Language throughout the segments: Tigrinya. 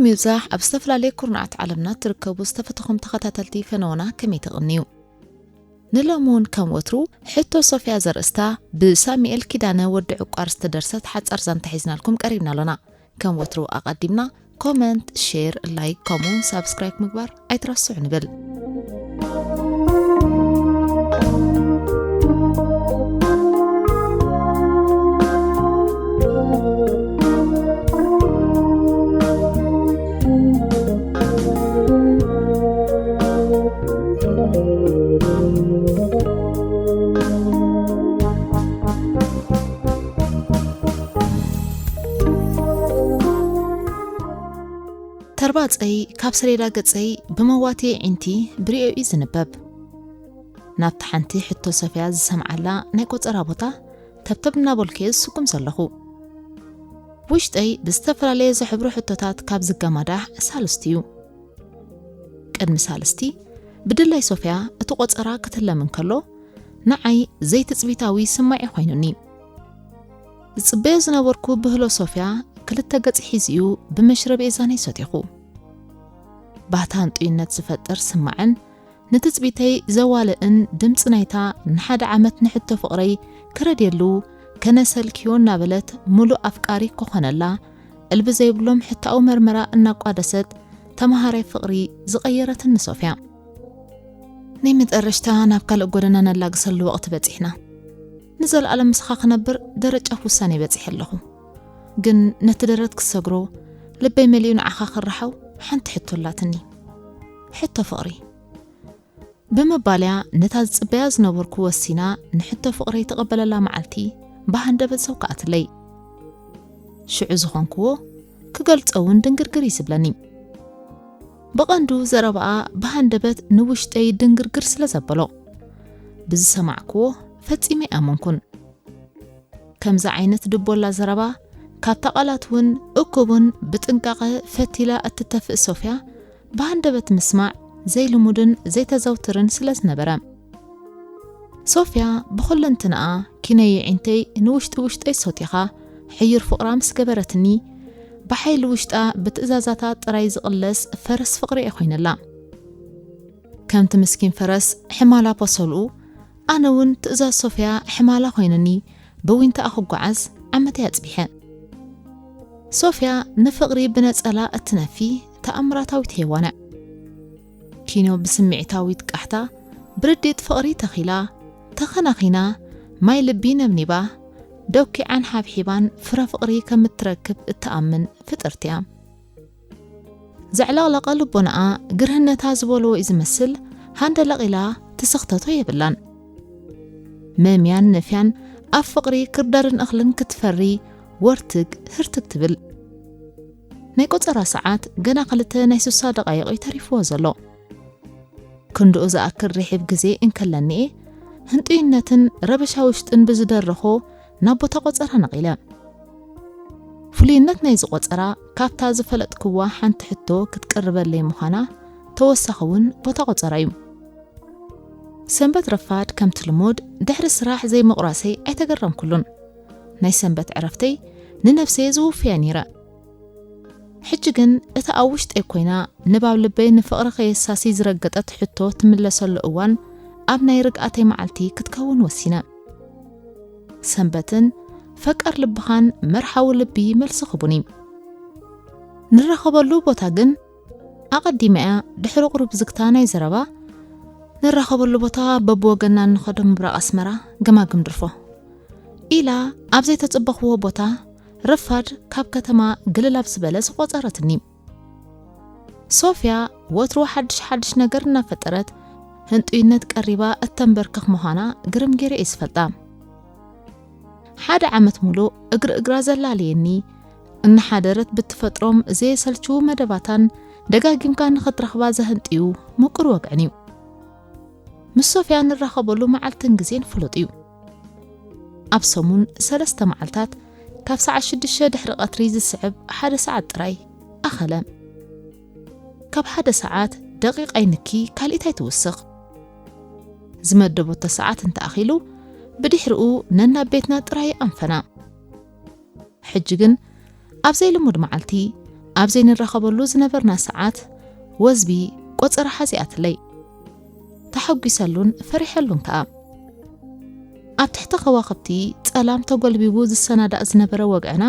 ይብዛሕ ኣብ ዝተፈላለየ ኩርናዓት ዓለምና ትርከቡ ዝተፈተኹም ተኸታተልቲ ፈነወና ከመይ ትቕንዩ? ንሎሚ እውን ከም ወትሩ ሕቶ ሶፍያ ዘርእስታ ብሳሙኤል ኪዳነ ወዲ ዕቋር ዝተደርሰት ሓጻር ዛንታ ሒዝናልኩም ቀሪብና ኣሎና። ከም ወትሩ ኣቐዲምና ኮመንት፣ ሼር፣ ላይክ ከምኡውን ሳብስክራይብ ምግባር ኣይትረስዑ ንብል። ተርባጸይ ካብ ሰሌዳ ገጸይ ብመዋቲ ዒንቲ ብሪኦ እዩ ዝንበብ። ናብቲ ሓንቲ ሕቶ ሰፍያ ዝሰምዓላ ናይ ቆጸራ ቦታ ተብተብ እናበልኩ እየ ዝስጉም ዘለኹ። ውሽጠይ ብዝተፈላለየ ዝሕብሩ ሕቶታት ካብ ዝገማዳሕ ሳልስቲ እዩ። ቅድሚ ሳልስቲ ብድላይ ሶፍያ እቲ ቆጸራ ክትለም እንከሎ ንዓይ ዘይትጽቢታዊ ስማዒ ኮይኑኒ። ዝጽበዮ ዝነበርኩ ብህሎ ሶፍያ ክልተ ገጽ ሒዙ እዩ ብመሽረብ ኤዛነይ ሰቲኹ። ባህታ ህንጡይነት ዝፈጥር ስማዕን ንትጽቢተይ ዘዋልእን ድምጺ ናይታ ንሓደ ዓመት ንሕቶ ፍቕረይ ክረድየሉ ከነሰልክዮ እናበለት ምሉእ ኣፍቃሪ ክኾነላ እልቢ ዘይብሎም ሕታዊ መርመራ እናቋደሰት ተመሃራይ ፍቕሪ ዝቐየረትኒ ሶፍያ። ናይ መጠረሽታ ናብ ካልእ ጎደና ነላግሰሉ ወቕቲ በጺሕና። ንዘለኣለም ምስኻ ክነብር ደረጃ ውሳኔ በጺሐ ኣለኹ። ግን ነቲ ደረት ክሰግሮ ልበይ መሊኡ ንዓኻ ክረሓው ሓንቲ ሕቶ ኣላትኒ። ሕቶ ፍቕሪ። ብምባልያ ነታ ዝጽበያ ዝነበርኩ ወሲና ንሕቶ ፍቕረይ ትቐበለላ መዓልቲ ብሃንደበት ዘውከኣትለይ። ሽዑ ዝኾንክዎ ክገልጾ እውን ድንግርግር እዩ ዝብለኒ። ብቐንዱ ዘረባኣ ብሃንደበት ንውሽጠይ ድንግርግር ስለ ዘበሎ ብዝሰማዕክዎ ፈጺመ ኣይኣመንኩን። ከምዚ ዓይነት ድቦላ ዘረባ ካብታ ቃላት እውን እኩብን ብጥንቃቐ ፈቲላ እትተፍእ ሶፍያ ብሃንደበት ምስማዕ ዘይልሙድን ዘይተዘውትርን ስለ ዝነበረ። ሶፍያ ብኹለንትንኣ ኪነይ ዒንተይ ንውሽጢ ውሽጠይ ሶቲኻ ሕዩር ፍቕራ ምስ ገበረትኒ ብሓይሊ ውሽጣ ብትእዛዛታ ጥራይ ዝቕለስ ፈረስ ፍቕሪ እየ ኮይነላ። ከምቲ ምስኪን ፈረስ ሕማላ ፖሰልኡ ኣነ እውን ትእዛዝ ሶፍያ ሕማላ ኮይኑኒ ብዊንታኣ ክጓዓዝ ዓመተይ ኣጽቢሐ። ሶፍያ ንፍቕሪ ብነጸላ እትነፊ ተኣምራታዊት ሄዋን እያ። ኪኖ ብስምዒታዊት ቃሕታ ብርዲት ፍቕሪ ተኺላ ተኸናኺና ማይ ልቢ ነብኒባ ደኪዓን ሓብሒባን ፍረ ፍቕሪ ከም እትረክብ እትኣምን ፍጥርቲ እያ። ዘዕለቕለቐ ልቦናኣ ግርህነታ ዝበልዎ እዩ ዝመስል ሃንደለቕ ኢላ ትስኽተቶ የብላን። መምያን ነፍያን ኣብ ፍቕሪ ክርዳድን እኽልን ክትፈሪ ወርትግ ህርትግ ትብል። ናይ ቆጸራ ሰዓት ገና ክልተ ናይ ሱሳ ደቓይቕ እዩ ተሪፍዎ ዘሎ። ክንድኡ ዝኣክል ርሒብ ግዜ እንከለኒኤ ህንጡይነትን ረበሻ ውሽጥን ብዝደረኾ ናብ ቦታ ቆጸራ ነቒለ። ፍሉይነት ናይዚ ቆጸራ ካብታ ዝፈለጥክዋ ሓንቲ ሕቶ ክትቅርበለይ ምዃና ተወሳኺ እውን ቦታ ቆጸራ እዩ። ሰንበት ረፋድ ከምቲ ልሙድ ድሕሪ ስራሕ ዘይምቑራሰይ ኣይተገረምኩሉን። ናይ ሰንበት ዕረፍተይ ንነብሰይ ዝውፍያ ነይረ። ሕጂ ግን እታ ኣብ ውሽጠይ ኮይና ንባብ ልበይ ንፍቕሪ ከየሳሲ ዝረገጠት ሕቶ ትምለሰሉ እዋን ኣብ ናይ ርግኣተይ መዓልቲ ክትከውን ወሲነ። ሰንበትን ፈቃር ልብኻን መርሓዊ ልቢ መልሲ ክቡኒ። ንራኸበሉ ቦታ ግን ኣቐዲመ እያ ድሕሪ ቁሩብ ዝግታ ናይ ዘረባ ንራኸበሉ ቦታ በብወገና እንኸዶ ምብራቕ ኣስመራ ገማግም ድርፎ ኢላ ኣብ ዘይተጸበኽዎ ቦታ ረፋድ ካብ ከተማ ግልል ኣብ ዝበለ ዝቖጸረትኒ። ሶፍያ ወትሩ ሓድሽ ሓድሽ ነገር እናፈጠረት ህንጡይነት ቀሪባ እተንበርክኽ ምዃና ግርም ገይረ እየ ዝፈልጣ። ሓደ ዓመት ሙሉእ እግሪ እግራ ዘላለየኒ እናሓደረት ብትፈጥሮም ዘየሰልችዉ መደባታን ደጋጊምካ ንኽትረኽባ ዘህንጥዩ ምቁር ወግዕን እዩ። ምስ ሶፍያ ንራኸበሉ መዓልትን ግዜን ፍሉጥ እዩ። ኣብ ሰሙን ሰለስተ መዓልታት ካብ ሰዓት ሽዱሽተ ድሕሪ ቀትሪ ዝስዕብ ሓደ ሰዓት ጥራይ ኣኸለ። ካብ ሓደ ሰዓት ደቂቕ ኣይንኪ ካልኢት ኣይትውስኽ። ዝመደበቶ ሰዓት እንተኣኺሉ ብድሕሪኡ ነናብ ቤትና ጥራይ ኣንፈና። ሕጂ ግን ኣብ ዘይልሙድ መዓልቲ ኣብ ዘይንራኸበሉ ዝነበርና ሰዓት ወዝቢ ቆጸራ ሓዚኣትለይ። ተሓጒሰሉን ፈሪሐሉን ከኣ። ኣብ ትሕቲ ከዋኽብቲ ጸላም ተጎልቢቡ ዝሰናዳእ ዝነበረ ወግዕና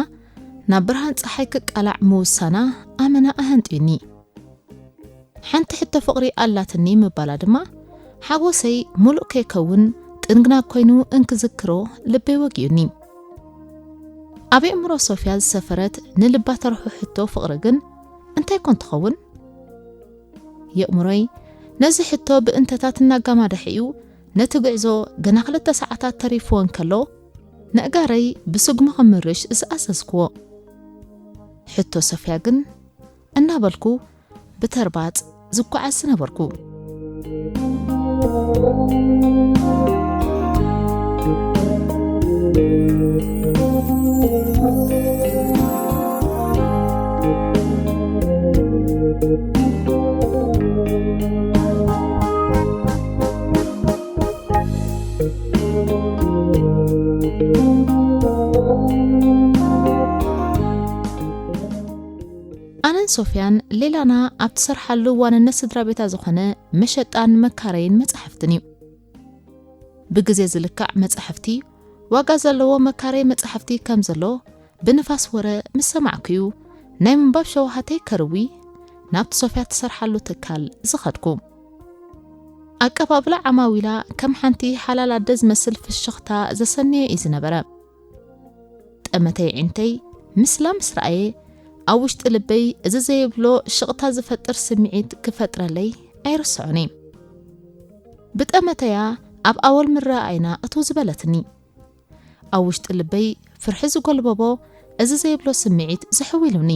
ናብ ብርሃን ጸሓይ ክቃላዕ ምውሳና ኣመና ኣሃንጥዩኒ። ሓንቲ ሕቶ ፍቕሪ ኣላትኒ ምባላ ድማ ሓጎሰይ ሙሉእ ከይከውን ጥንግና ኮይኑ እንክዝክሮ ልበይ ወጊኡኒ። ኣብ ኣእምሮ ሶፍያ ዝሰፈረት ንልባ ተርሑ ሕቶ ፍቕሪ ግን እንታይ ኮን ትኸውን? የእምሮይ ነዚ ሕቶ ብእንተታት እናጋማደሐ እዩ ነቲ ጉዕዞ ገና ክልተ ሰዓታት ተሪፍዎ እንከሎ ነእጋረይ ብስጉሚ ክምርሽ ዝኣዘዝክዎ። ሕቶ ሶፍያ ግን እናበልኩ ብተርባጽ ዝጓዓዝ ዝነበርኩ። ኣነን ሶፍያን ሌላና ኣብ ትሰርሓሉ ዋንነት ስድራ ቤታ ዝኾነ መሸጣን መካረይን መጻሕፍትን እዩ። ብግዜ ዝልካዕ መጻሕፍቲ ዋጋ ዘለዎ መካረይ መጻሕፍቲ ከም ዘሎ ብንፋስ ወረ ምስ ሰማዕኩ እዩ ናይ ምንባብ ሸውሃተይ ከርዊ ናብቲ ሶፍያ ትሰርሓሉ ትካል ዝኸድኩ። ኣቀባብላ ዓማዊላ ከም ሓንቲ ሓላል ኣደ ዝመስል ፍሽኽታ ዘሰንየ እዩ ዝነበረ። ጠመተይ ዒንተይ ምስላ ምስ ረኣየ ኣብ ውሽጢ ልበይ እዚ ዘይብሎ ሽቕታ ዝፈጥር ስምዒት ክፈጥረለይ ኣይርስዖን እየ። ብጠመተያ ኣብ ኣወል ምረኣይና እትው ዝበለትኒ። ኣብ ውሽጢ ልበይ ፍርሒ ዝጎልበቦ እዚ ዘይብሎ ስምዒት ዝሕዊሉኒ።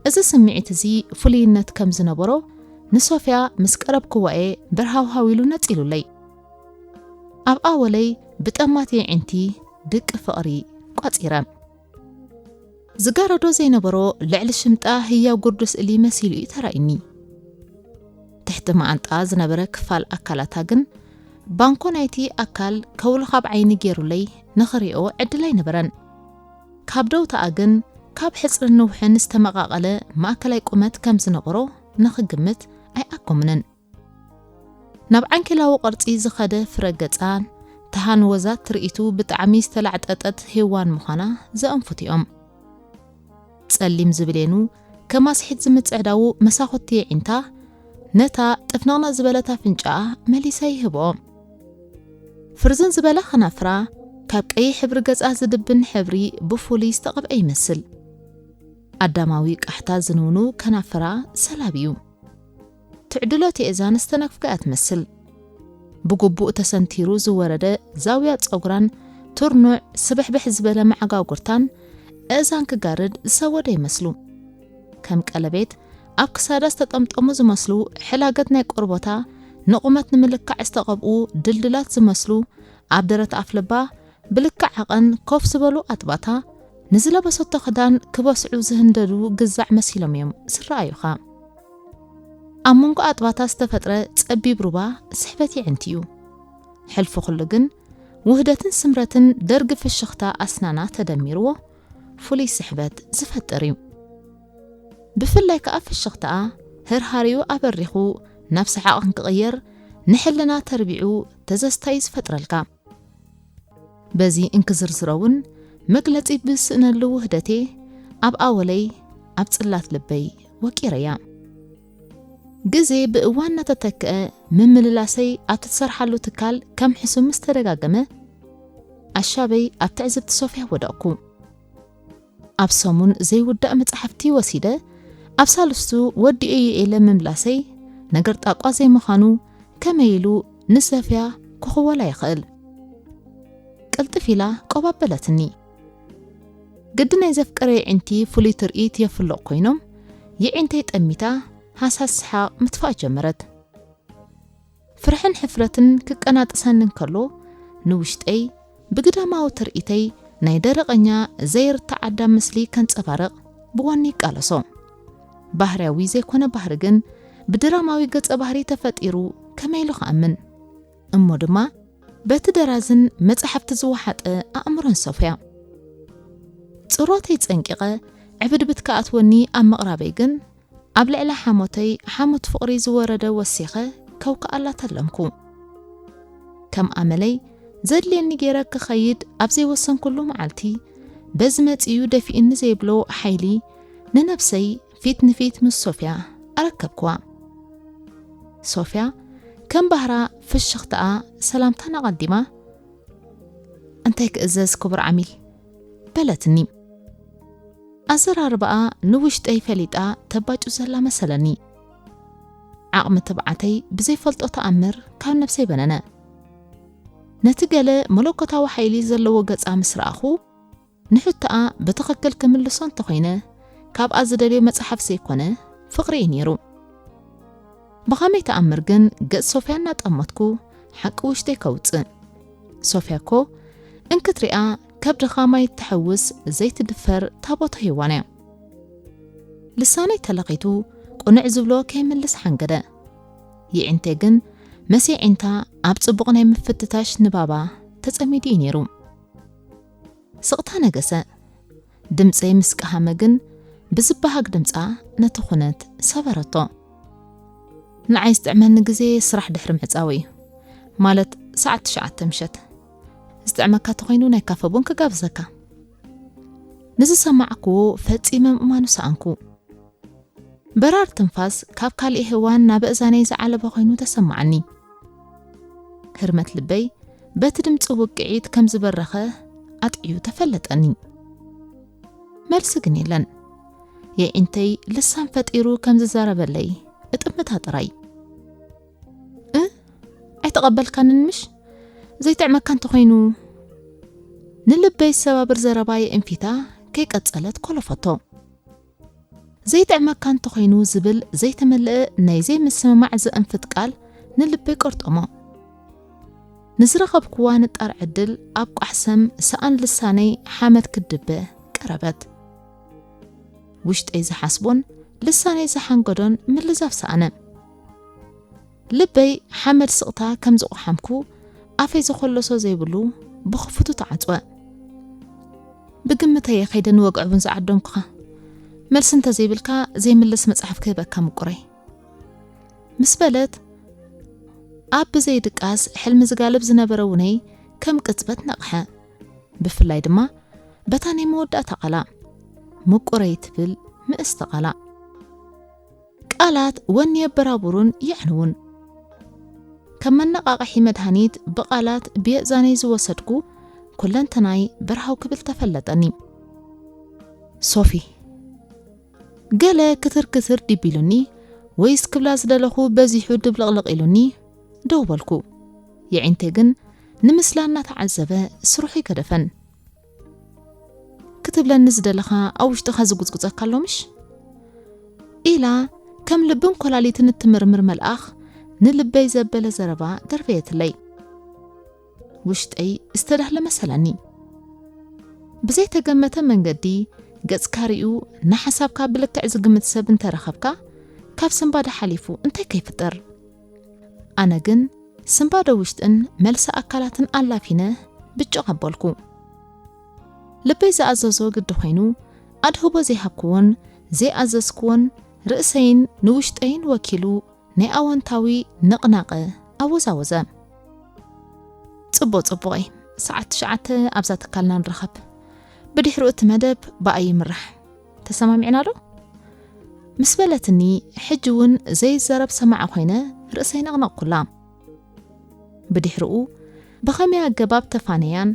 እዚ ስምዒት እዚ ፍሉይነት ከም ዝነበሮ ንሶፍያ ምስ ቀረብክዋ እየ በርሃውሃው ኢሉ ነጺሉለይ። ኣብ ኣወለይ ብጠማት የዒንቲ ድቂ ፍቕሪ ቋጺረ። ዝጋረዶ ዘይነበሮ ልዕሊ ሽምጣ ህያው ጉርዲ ስእሊ መሲሉ እዩ ተራእዩኒ። ትሕቲ መዓንጣ ዝነበረ ክፋል ኣካላታ ግን ባንኮ ናይቲ ኣካል ከውሊ ካብ ዓይኒ ገይሩለይ ንኽሪኦ ዕድል ኣይነበረን። ካብ ደውታኣ ግን ካብ ሕጽርን ንውሕን ዝተመቓቐለ ማእከላይ ቁመት ከም ዝነበሮ ንኽግምት ኣይኣኮምንን። ናብ ዓንኬላዊ ቅርጺ ዝኸደ ፍረ ገጻን ተሃን ወዛት ትርኢቱ ብጣዕሚ ዝተላዕጠጠት ሄዋን ምዃና ዘእንፉት እዮም። ጸሊም ዝብሌኑ ከማስሒት ዝምጽዕዳዉ መሳኹቲ የዒንታ ነታ ጥፍንቕንቕ ዝበለት ኣፍንጫኣ መሊሰ ይህብኦ። ፍርዝን ዝበለ ኸናፍራ ካብ ቀይሕ ሕብሪ ገጻ ዝድብን ሕብሪ ብፍሉይ ዝተቐብአ ይመስል። ኣዳማዊ ቃሕታ ዝንውኑ ከናፍራ ሰላቢ እዩ። ትዕድሎ ትእዛን ዝተነፍገኣ ትመስል። ብግቡእ ተሰንቲሩ ዝወረደ ዛውያ ጸጉራን ትርኑዕ ስብሕብሕ ዝበለ መዓጋጉርታን እዛን ክጋርድ ዝሰወደ ይመስሉ። ከም ቀለቤት ኣብ ክሳዳ ዝተጠምጠሙ ዝመስሉ ሕላገት ናይ ቆርቦታ ንቑመት ንምልካዕ ዝተቐብኡ ድልድላት ዝመስሉ ኣብ ደረት ኣፍልባ ብልክዕ ዓቐን ኮፍ ዝበሉ ኣጥባታ ንዝለበሰቶ ክዳን ክበስዑ ዝህንደዱ ግዛዕ መሲሎም እዮም ዝረኣዩኻ። ኣብ መንጎ ኣጥባታ ዝተፈጥረ ጸቢብ ሩባ ስሕበት የዕንቲ እዩ። ሕልፊ ኩሉ ግን ውህደትን ስምረትን ደርጊ ፍሽኽታ ኣስናና ተደሚርዎ ፍሉይ ስሕበት ዝፈጥር እዩ። ብፍላይ ከኣ ፍሽኽታኣ ህርሃሪኡ ኣበሪኹ ናብ ሰሓቕ እንክቕየር ንሕልና ተርቢዑ ተዘስታይ ዝፈጥረልካ። በዚ እንክዝርዝሮ እውን መግለጺ ብስእነሉ ውህደቴ ኣብ ኣወለይ ኣብ ጽላት ልበይ ወቂረያ። ግዜ ብእዋን እናተተክአ ምምልላሰይ ኣብ ትሰርሓሉ ትካል ከም ሕሱም ምስ ተደጋገመ ኣሻበይ ኣብ ትዕዝብቲ ሶፍያ ወደቕኩ። ኣብ ሰሙን ዘይውዳእ መጻሕፍቲ ወሲደ ኣብ ሳልስቱ ወዲኤ ኢለ ምምላሰይ ነገር ጣቋ ዘይምዃኑ ከመይ ኢሉ ንሰፍያ ክኽወላ ይኽእል? ቅልጥፍ ኢላ ቆብ ኣበለትኒ። ግዲ ናይ ዘፍቀረ የዒንቲ ፍሉይ ትርኢት የፍልቕ ኮይኖም የዒንተይ ጠሚታ ሃሳስ ሰሓቕ ምትፋእ ጀመረት። ፍርሕን ሕፍረትን ክቀናጥሰኒ እንከሎ ንውሽጠይ ብግዳማዊ ትርኢተይ ናይ ደረቐኛ ዘይርታዕ ኣዳም ምስሊ ከንጸባርቕ ብወኒ ይቃለሶ። ባህርያዊ ዘይኮነ ባህሪ ግን ብድራማዊ ገጸ ባህሪ ተፈጢሩ ከመይ ኢሉ ክኣምን? እሞ ድማ በቲ ደራዝን መጻሕፍቲ ዝወሓጠ ኣእምሮን ሶፍያ። ጽሮተይ ጸንቂቐ ዕብድብት ክኣትወኒ ኣብ ምቕራበይ ግን፣ ኣብ ልዕሊ ሓሞተይ ሓሞት ፍቕሪ ዝወረደ ወሲኸ ከውክኣላ ተለምኩ። ከም ኣመለይ ዘድልየኒ ገይረ ክኸይድ ኣብ ዘይወሰንኩሉ መዓልቲ፣ በዚ መጺኡ ደፊኡኒ ዘይብሎ ሓይሊ ንነብሰይ ፊት ንፊት ምስ ሶፍያ ኣረከብክዋ። ሶፍያ ከም ባህራ ፍሽኽታኣ ሰላምታን ኣቐዲማ፣ "እንታይ ክእዘዝ ክቡር ዓሚል?" በለትኒ። ኣዘራርባኣ ንውሽጠይ ፈሊጣ ተባጩ ዘላ መሰለኒ። ዓቕሚ ትብዓተይ ብዘይፈልጦ ተኣምር ካብ ነብሰይ በነነ። ነቲ ገለ መለኮታዊ ሓይሊ ዘለዎ ገጻ ምስ ረኣኹ፣ ንሕቶኣ ብትኽክል ክምልሶ እንተኾይነ፣ ካብኣ ዝደልዮ መጽሓፍ ዘይኮነ ፍቕሪ እዩ ነይሩ። ብኸመይ ተኣምር ግን ገጽ ሶፍያ እናጠመትኩ ሓቂ ውሽጠይ ከውጽእ? ሶፍያ እኮ እንክትሪኣ ከብድኻ ማይ ትሕውስ ዘይትድፈር ታቦተ ሄዋን እያ። ልሳነይ ተለኺቱ ቅኑዕ ዝብሎ ከይምልስ ሓንገደ። የዒንተይ ግን መስ የዒንታ ኣብ ጽቡቕ ናይ ምፍትታሽ ንባባ ተጸሚዱ እዩ ነይሩ። ስቕታ ነገሰ። ድምጸይ ምስ ቀሃመ ግን ብዝበሃግ ድምጻ ነቲ ኩነት ሰበረቶ። "ንዓይ ዝጥዕመኒ ግዜ ስራሕ ድሕሪ ምዕጻው እዩ፣ ማለት ሰዓት ትሽዓተ ምሸት። ዝጥዕመካ ተኾይኑ ናይ ካፈ ቡን ክጋብዘካ።" ንዝሰማዕክዎ ፈጺመ ምእማኑ ሰኣንኩ። በራር ትንፋስ ካብ ካልእ ሄዋን ናብ ኣእዛነይ ዝዓለበ ኮይኑ ተሰማዓኒ። ህርመት ልበይ በቲ ድምጺ ውቅዒት ከም ዝበረኸ ኣጥዕዩ ተፈለጠኒ። መልሲ ግን የለን። የዒንተይ ልሳን ፈጢሩ ከም ዝዛረበለይ እጥምታ ጥራይ። "እ? ኣይተቐበልካንን ምሽ? ዘይጥዕመካ እንተኾይኑ?" ንልበይ ዝሰባብር ዘረባ የእንፊታ ከይቀጸለት ኮለፈቶ። "ዘይጥዕመካ እንተኾይኑ" ዝብል ዘይተመልአ ናይ ዘይምስምማዕ ዘእንፍት ቃል ንልበይ ቆርጠሞ። ንዝረኸብክዋ ንጣር ዕድል ኣብ ቋሕሰም ሰኣን ልሳነይ ሓመድ ክድበ ቀረበት። ውሽጠይ ዝሓስቦን ልሳነይ ዝሓንገዶን ምልዛብ ሰኣነ። ልበይ ሓመድ ስቕታ ከም ዝቆሓምኩ ኣፈይ ዝኸለሶ ዘይብሉ ብኽፉቱ ተዓጽወ። "ብግምተይ እየ ከይደ ንወግዒ ቡን ዝዓደምኩኻ። መልሲ እንተዘይብልካ ዘይምለስ መጽሓፍ ክህበካ ምቁረይ" ምስ በለት፣ ኣብ ብዘይ ድቃስ ሕልሚ ዝጋልብ ዝነበረ ውነይ ከም ቅጽበት ነቕሐ። ብፍላይ ድማ በታ ናይ መወዳእታ ቃላ፣ ምቁረይ ትብል ምእስቲ ቃላ። ቃላት ወኒ የበራብሩን የዕንዉን። ከም መነቓቕሒ መድሃኒት ብቓላት ብየእዛነይ ዝወሰድኩ፣ ኩለንተናይ በርሃው ክብል ተፈለጠኒ። "ሶፊ!" ገለ ክትር ክትር ዲቢሉኒ፣ ወይስ ክብላ ዝደለኹ በዚሑ ድብልቕልቕ ኢሉኒ፣ ደው በልኩ። የዒንተይ ግን ንምስላ እናተዓዘበ ስርሑ ይገደፈን። "ክትብለኒ ዝደለኻ ኣብ ውሽጥኻ ዝጉጽጉጸካ ኣሎ ምሽ?" ኢላ ከም ልብን ኮላሊትን እትምርምር መልኣኽ ንልበይ ዘበለ ዘረባ ደርበየትለይ። ውሽጠይ ዝተዳህለ መሰለኒ። ብዘይተገመተ መንገዲ ገጽካ ሪኡ ንሓሳብካ ብልክዕ ዝግምት ሰብ እንተረኸብካ፣ ካብ ስንባደ ሓሊፉ እንታይ ከይፍጠር? ኣነ ግን ስንባደ ውሽጥን መልሲ ኣካላትን ኣላፊነ ብጭቕ ኣበልኩ። ልበይ ዝኣዘዞ ግዲ ኮይኑ፣ ኣድህቦ ዘይሃብክዎን ዘይኣዘዝክዎን ርእሰይን ንውሽጠይን ወኪሉ ናይ ኣወንታዊ ንቕናቐ ኣወዛወዘ። "ጽቡቕ፣ ጽቡቕ እይ። ሰዓት ትሽዓተ ኣብዛ ትካልና ንራኸብ። ብድሕሪኡ እቲ መደብ ብኣይ ይምራሕ። ተሰማሚዕና ዶ?" ምስ በለትኒ፣ ሕጂ እውን ዘይዘረብ ሰማዒ ኮይነ ርእሰይ ነቕነቕኩላ። ብድሕሪኡ ብኸመይ ኣገባብ ተፋነያን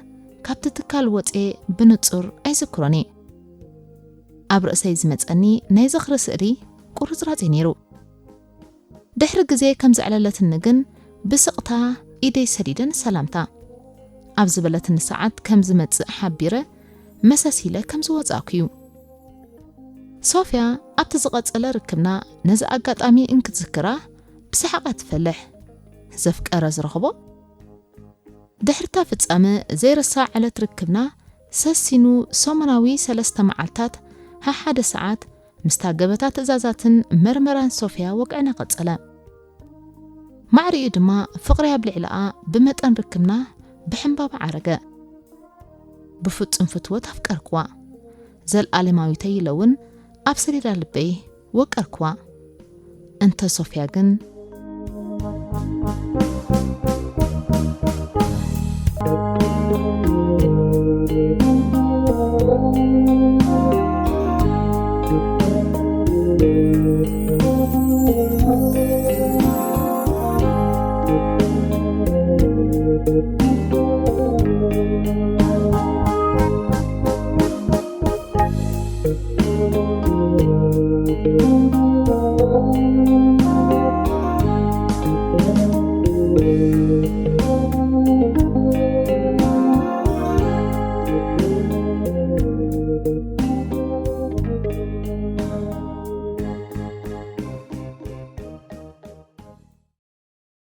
ካብቲ ትካል ወጽኤ ብንጹር ኣይዝክሮን እየ። ኣብ ርእሰይ ዝመጸኒ ናይ ዝኽሪ ስእሊ ቁርጽራጽ እዩ ነይሩ። ድሕሪ ግዜ ከም ዘዕለለትኒ ግን ብስቕታ ኢደይ ሰዲደ ንሰላምታ ኣብ ዝበለትኒ ሰዓት ከም ዝመጽእ ሓቢረ መሰስ ኢለ ከም ዝወጻእኩ እዩ። ሶፍያ ኣብቲ ዝቐጸለ ርክብና ነዚ ኣጋጣሚ እንክትዝክራ ብሰሓቓ ትፈልሕ። ዘፍቀረ ዝረኽቦ። ድሕርታ ፍጻመ ዘይርሳዕ ዕለት ርክብና ሰሲኑ ሰሙናዊ ሰለስተ መዓልታት ሓሓደ ሰዓት ምስታ ገበታ ትእዛዛትን መርመራን ሶፍያ ወግዕና ቀጸለ። ማዕሪኡ ድማ ፍቕሪ ኣብ ልዕሊኣ ብመጠን ርክብና ብሕምባባ ዓረገ። ብፍጹም ፍትወት ኣፍቀርክዋ። ዘልኣለማዊተይ ኢለ እውን ኣብ ሰሌዳ ልበይ ወቀርክዋ። እንተ ሶፍያ ግን